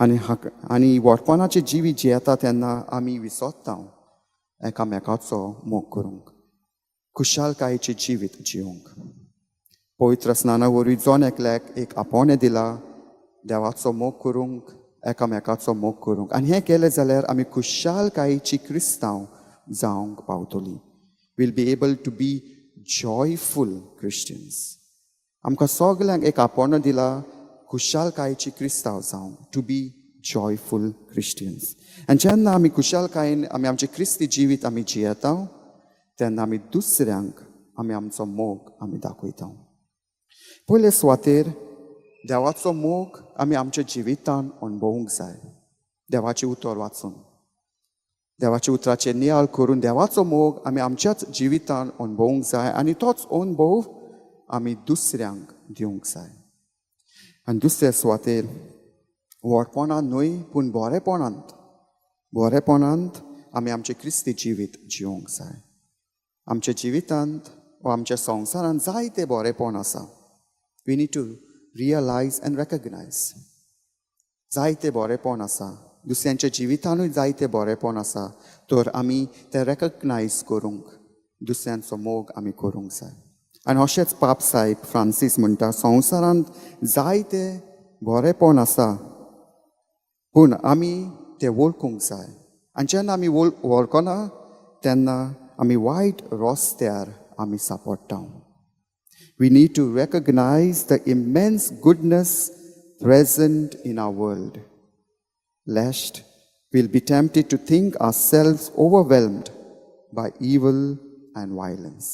आनी हाका आनी व्हडपणाचें जिवीत जियेता तेन्ना आमी विसरता एकामेकाचो मोग करूंक, खुशालकायेचें जिवीत जिवंक. पवित्र स्नाना वरवीं जण एकल्याक एक आपोवणें दिला देवाचो मोग करूंक, एकामेकाचो मोग करूंक. आनी हें केलें जाल्यार आमी खुशालकायेची क्रिस्तांव जावंक पावतली. We'll be able to be joyful Christians. आमकां सगल्यांक एक आपोवणें दिला खुशालकायेची क्रिस्तांव जावंक, टू बी जॉयफूल क्रिश्चियन्स. आनी जेन्ना आमी खुशालकायेन आमी आमचें क्रिस्ती जिवीत आमी जियेता तेन्ना आमी दुसऱ्यांक आमी आमचो मोग आमी दाखयता. पयले सुवातेर देवाचो मोग आमी आमच्या जिवितान अणभवूंक जाय. देवाचें उतर वाचून, देवाच्या उतराचेर नियाळ करून देवाचो मोग आमी आमच्याच जिवितान अणभवूंक जाय आनी तोच अणभव आमी दुसऱ्यांक दिवंक जाय. आनी दुसऱ्या सुवातेर व्हडपणान न्हय पूण बरेपणांत, बरेपणांत आमी आमचें क्रिस्ती जिवीत जिवंक जाय. आमच्या जिवितांत वा आमच्या संवसारांत जायते बरेपण आसा. We need to realize and recognize जायते बरेपण आसा. दुसऱ्यांच्या जिवितानूय जायते बरेपण आसा, तर आमी तें रेकग्नायज करूंक दुसऱ्यांचो मोग आमी करूंक जाय. आनी अशेंच पाप साहेब फ्रांसीस म्हणटा, संवसारांत जायते बरेपण आसा पूण आमी तें वळखूंक जाय. आनी जेन्ना आमी वळखना तेन्ना आमी वायट रस्त्यार आमी सापडटा. We need to recognize the immense goodness present in our world, lest we'll be tempted to think ourselves overwhelmed by evil and violence.